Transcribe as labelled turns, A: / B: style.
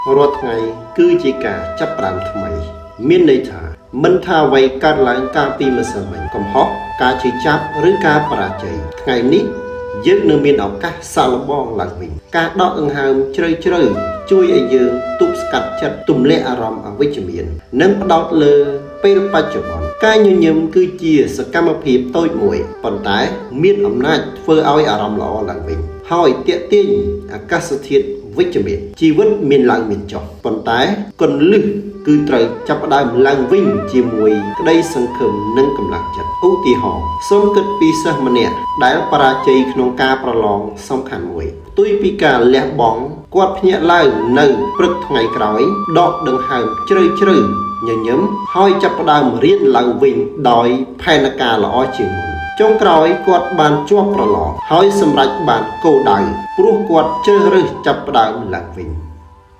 A: រាល់ថ្ងៃគឺជាការចាប់ផ្ដើមថ្មី មានន័យថាមិនថាអ្វីកើតឡើងកាលពីម្សិលមិញកំហុសការឈឺចាប់ឬការបរាជ័យថ្ងៃនេះយើងនឹងមានឱកាសសាកល្បងឡើងវិញការដកដង្ហើមជ្រៅជ្រៅជួយឲ្យយើងទប់ស្កាត់ចិត្តទម្លាក់អារម្មណ៍អវិជ្ជមាន និងផ្ដោតលើពេលបច្ចុប្បន្នការញញឹមគឺជាសកម្មភាពតូចមួយប៉ុន្តែមានអំណាចធ្វើឲ្យអារម្មណ៍ល្អឡើងវិញហើយទាក់ទាញអាកាសធាតុវិជ្ជមានជីវិតមានឡើងមានចុះប៉ុន្តែគន្លឹះគឺត្រូវចាប់ផ្ដើមឡើងវិញជាមួយក្តីសង្ឃឹមនិងកម្លាំងចិត្តឧទាហរណ៍សូមគិតពីសិស្សម្នាក់ដែលបរាជ័យក្នុងការប្រឡងសំខាន់មួយផ្ទុយពីការលះបង់គាត់ភ្ញាក់ឡើងនៅព្រឹកថ្ងៃក្រោយដកដង្ហើមជ្រៅជ្រៅញញឹមហើយចាប់ផ្ដើមរៀនឡើងវិញដោយផែនការល្អជាងមុនចុងក្រោយគាត់បានជាប់ប្រឡងហើយសម្រេចបានគោលដៅព្រោះគាត់ជ្រើសរើសចាប់ផ្ដើមឡើងវិញ។